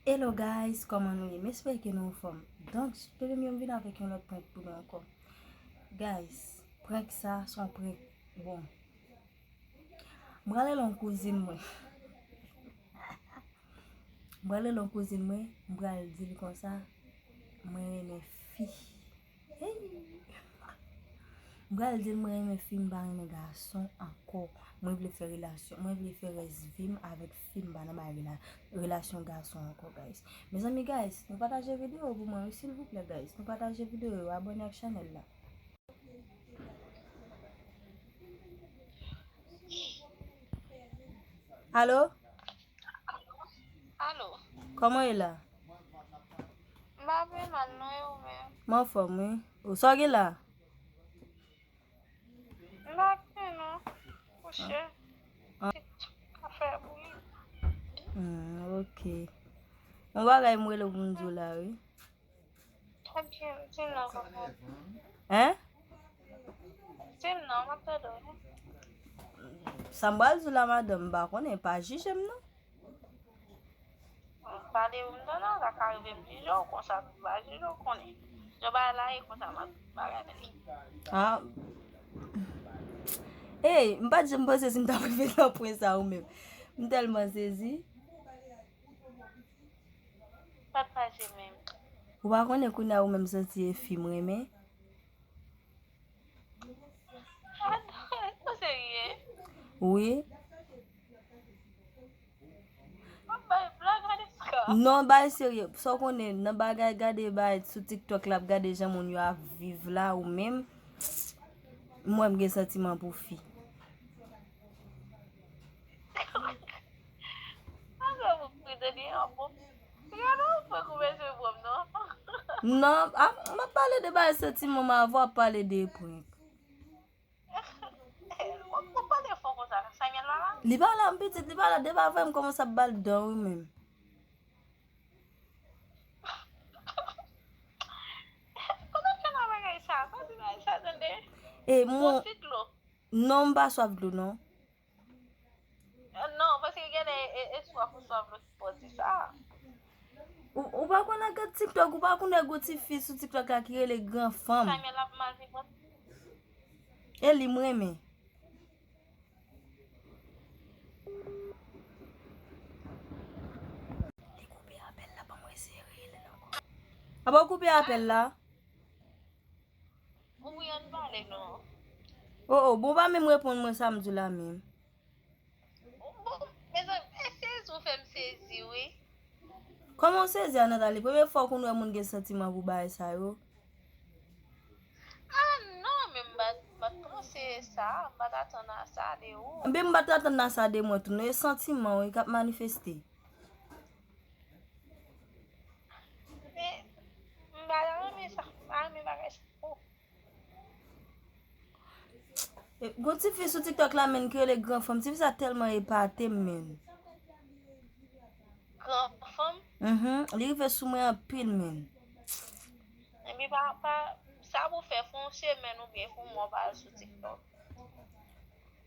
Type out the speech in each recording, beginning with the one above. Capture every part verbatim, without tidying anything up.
Hello guys, kòman nou ye? M espere ke nou anfòm. Donk, bebe m yo, m vin avèk yon lòt prank pou nou ankò. Guys, prank sa, se yon prank, bon. M prale yon kouzin mwen. M prale yon kouzin mwen, m pral di l konsa, mwen renmen fi. Hey! M pral di l mwen renmen fi, m pa renmen gason ankò. Mwen vle fè relasyon, mwen vle fè rès vi m avèk fi, m pa nan bay rela-, relasyon gason ankò, guys. Mezanmi, guys, nou pataje videyo pou mwen, wi, silvouplè, guys. Nou pataje videyo, abòne ak chanèl la. Alo? Alo? Kòman w ye la? M pa pi mal non, e ou menm? M anfòm, wi. Ou sa w gen la? M pa gen non. Kouche. Ah. Ka fè bri. Hmm, ok. Yon bagay m rele w pou m di w la, wi. Ebyen, di m non, kòman? Hein? Di m non, m ap tande w. Sa m pral di w la, madanm, m pa konnen, pa jije m non. Pale pou m tande, sa ka rive m jije w konsa, m pa jije w konnen. Jan bagay la ye konsa, m ap bagay li. Ah. Ey, m pa t janm panse si m t ap rive nan pwen sa ou menm. M tèlman sezi. Pa t fache menm. Ou pa konnen kounye a ou menm santi e fi m renmen? Ou serye? Wi. W ap bay blag, Aniska? Non, bay serye. Sa w konnen, nan bagay gade bay sou TikTok la, ap gade jan moun yo ap viv la, ou menm, m wè m gen santiman pou fi. Ann fè pou pri de li an bon. Gade yon prank ou bezwen pran m non. Non, a, m ap pale de bagay santiman, m avè w ap pale de prank. Ou, ou pale fò konsa, Samuel pa la? Li pa la, m pitit, li pa la, depi avè m kòmanse ap ba l dan wi menm. Kote w jwenn bagay sa? Pa di bagay sa tande. E mwen. Bon, ti dlo. Non, m pa swaf dlo non. Non, paske genlè e, e swaf ou swaf dlo ki fè w di sa. Ou, ou pa konn ak gad TikTok, ou pa konn wè gwo ti fi sou TikTok la ki rele Gran Fanm. Samuel ap mal viv. E li m renmen. Li koupe apèl la, ban mwen eseye rele l ankò. Apa w koupe apèl la? Ou wi, ann pale non. Oh, oh, bon, pa menm reponn mwen sa m di w la menm. Bon, mezanmi, e sezi ou fè m sezi, wi. Kòman w sezi a, Nathalie? Premye fwa w konn wè moun gen santiman pou bagay sa yo? Ah, non, men m pa t, m pa t panse sa, m pa t atann a sa de ou. Ebyen, m pa t atann a sa de mwen tou, non, e santiman, wi, k ap manifeste. Men, m pa ta renmen sa, m pa renmen bagay sa. Oh. E, gon ti fi sou TikTok la, menn, ki rele Gran Fanm. Ti fi sa tèlman epate m, menn. Gran Fanm? Mhm. Li rive sou mwen anpil, menn. Epi pa, pa, sa pou fè, fè yon semèn oubyen fè yon mwa w pa al sou TikTok.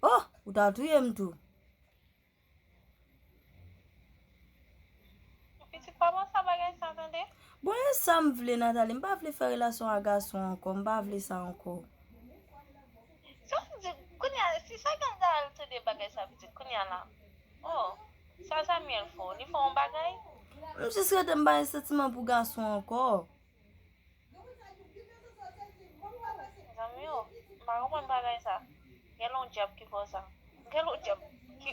Oh, ou ta touye m tou. Pitit pa panse a bagay sa tande. Bon, e sa m vle, Nathalie. M pa vle fè relasyon ak gason ankò. M pa vle sa ankò. Sa vle di, kounye a, si sa gen al tande bagay sa pitit, kounye a la. Oh, sa Samuel fè w? Li fè w yon bagay? M jis rete m pa gen santiman pou gason ankò. Zanmi yo, m pa konprann bagay sa. Gen lè yon dyab ki fè w sa. Gen lè yon dyab ki,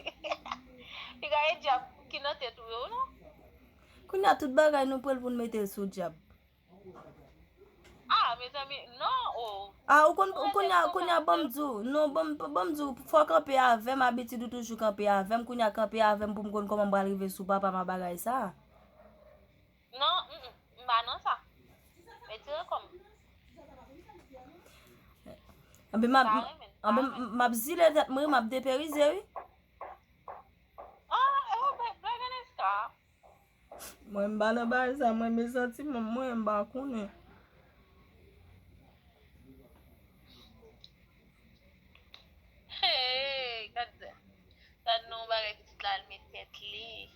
li ka gen dyab ki nan tèt ou yo, non? Kounye a, tout bagay nou pran l pou n mete l sou dyab. Ah, mezanmi, non, oh. Ah, ou konn, ou kounye a, kounye a, ban m di w. Non, ban m, ban m di w, fò w kanpe avè m, abitid ou toujou kanpe avè m, kounye a kanpe avè m pou m konn kòman m pral rive sou papa m a bagay sa. Non, mm, mm, m pa nan sa. Retire kò m. Anben m ap, anben m ap zile tèt mwen, m ap deperize, wi. Ah, e w fè blague Aniska? Mwen, m pa nan bagay sa, mwen, men santiman mwen, m pa konnen. Hey, gad, gad non bagay pitit la, l met tèt li.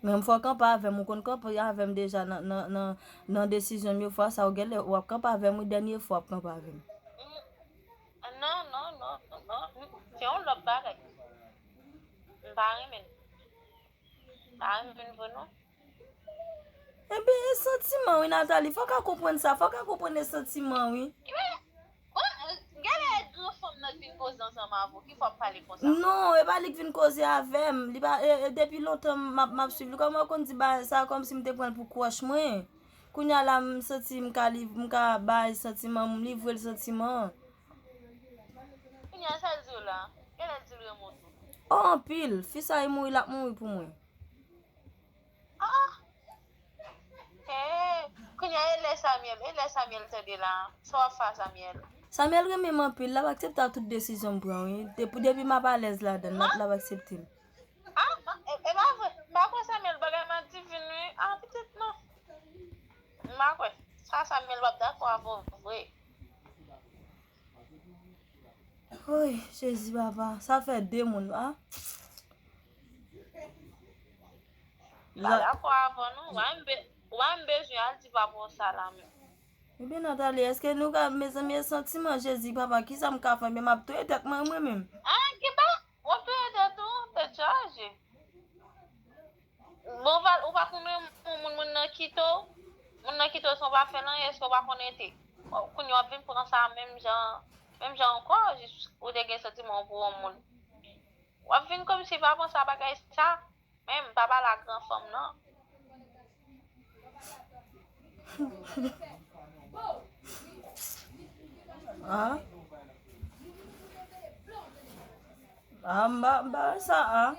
Men fò w kanpe avè m, ou konn kanpe avè m deja nan, nan, nan, nan desizyon m yo, fwa sa w genlè w ap kanpe avè m, wi, dènye fwa w ap kanpe avè m. Mm. Non, non, non, non, non. Mm, se yon lòt bagay. M pa renmen l. M pa renmen l vre non. Ebyen, e santiman, wi, Nathalie. Fò w ka konprann sa. Fò w ka konprann e santiman, wi. Gade gran fanm nan k vin koze ansanm avè w, ki fwa ap pale konsa? Non, e pa li k vin koze avè m. Li pa, e, e, depi lontan m ap, m ap swiv li. Kòman w konn di bagay sa kòmsi m te pran l pou crush mwen? Kounye a la, m santi m ka li, m ka bay santiman m, livre l santiman. Kounye a, sa l di w la? Genlè l di l renmen w tou. Oh, anpil. Fi sa, e mouri l ap mouri pou mwen. Ah! Hey! Kounye a, e lè Samuel, e lè Samuel tande la. Sa w ap fè a Samuel? Samuel renmen m anpil, l ap aksepte tout desizyon m pran, wi. Depi, depi m ap alèz ladan l, l ap, l ap aksepte m. Ah, e, e pa vre. M pa kwè Samuel bagay Madivin, wi. Ah, pitit non. M pa kwè. Sa Samuel p ap dakò avè w vre. Oy, Jezi papa, sa fè de moun, ah. M pa dakò avè w non. Wa m be-, wa m bezwen al di papa w sa la menm. Ebyen, Nathalie, èske nou ka, mezanmi, e santiman, Jezi papa, kisa m ka fè? Men m ap touye tèt mwen, mwen menm. Ah, ki ba? W ap touye tèt ou? Tèt chaje. Bon, ou pa, ou pa konn yon moun, moun nan kite w, moun nan kite w san w pa fè l anyen, èske w pa konn rete? Kounye a w ap vin pran sa menm jan, menm jan ankò, jis ou te gen santiman w pou yon moun. W ap vin kòmsi pa panse a bagay sa, menm pa pale a gran fanm nan. Ah. Ah, m pa, m pa wè sa, ah.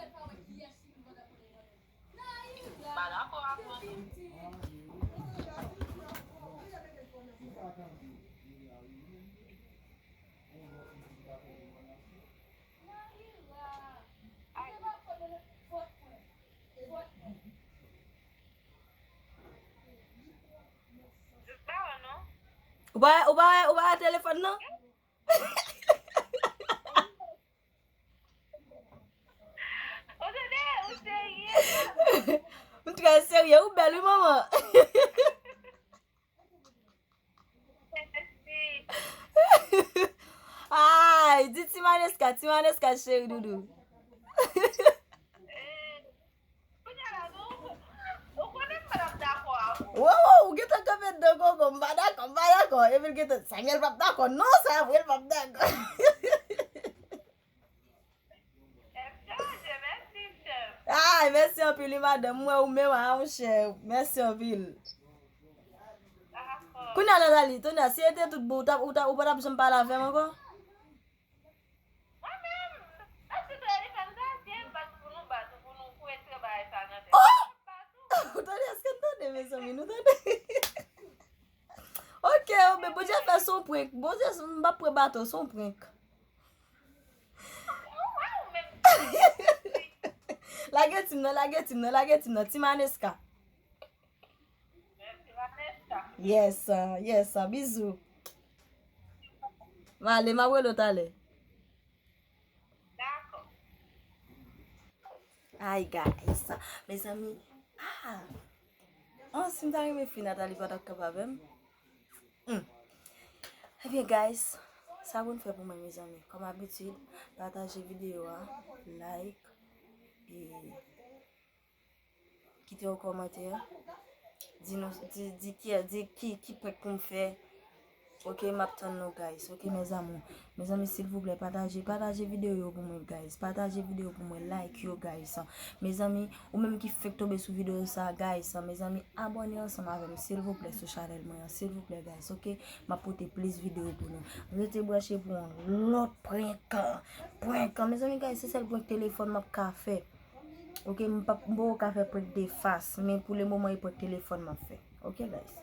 Ou pa, ou pa, ou pa wè telefòn nan? Ou tande? Ou serye? M trè serye, ou bèl, wi, manman. Ay, di Ti Maneska, Ti Maneska, cheri doudou. Kounye a la, non, ou konnen m pa t ap dakò avè w. Wo, wo, ou gentan kanpe dedan gogo, m pa dakò, m pa dakò. Epi l gentan, Samuel p ap dakò, non, sa vre, l p ap dakò. Tèt chaje, mèsi, chèf. Ay, mèsi anpil, wi, madanm. M wè ou menm, a, monchè. Mèsi anpil. Dakò. Kounye a, Nathalie, Tonya, si e te tout bon, ou t ap, ou t ap, ou pa t ap janm pale avè m ankò? Mwen menm, èske telefòn sa, si e bat ou pou nou bat ou, pou nou kouye tire bagay sa nan tèt? Oh! Ou tande, èske n tande, mezanmi? Nou tande? Ok, oh, men Bondye fè se yon prank. Bondye, m p ap pran baton, se yon prank. Lage Ti M nan, lage Ti M nan, lage Ti M nan. Ti Maneska. Yes, uh, yes, uh, bizou. M ale, m ap rele w talè. Dakò. Ay, guys. Mezanmi. Ah. Oh, si m ta renmen fi Nathalie pa t ap kanpe avè m. Hmm. Ebyen, guys, sa pou n fè pou mwen, mezanmi. Kòm abitid, pataje videyo a, like, e kite yon kòmantè. Di nou, di, di ki, di ki, ki prank pou m fè. Ok, m ap tann nou, guys. Ok, mes amours. Mezanmi, silvouplè, pataje, pataje videyo yo pou mwen, guys. Pataje videyo pou mwen, like yo, guys. Mezanmi, ou menm ki fenk tonbe sou videyo sa, guys. Mezanmi, abòne ansanm avè m, silvouplè, sou chanèl mwen an, silvouplè, guys. Ok, m ap pote plis videyo pou nou. Rete branche pou yon lòt prank. Prank. Mezanmi, guys, se sèl prank telefòn m ap ka fè. Ok, m p ap, m poko ka fè prank de fas, men pou le moman, e prank telefòn m ap fè. Ok, guys.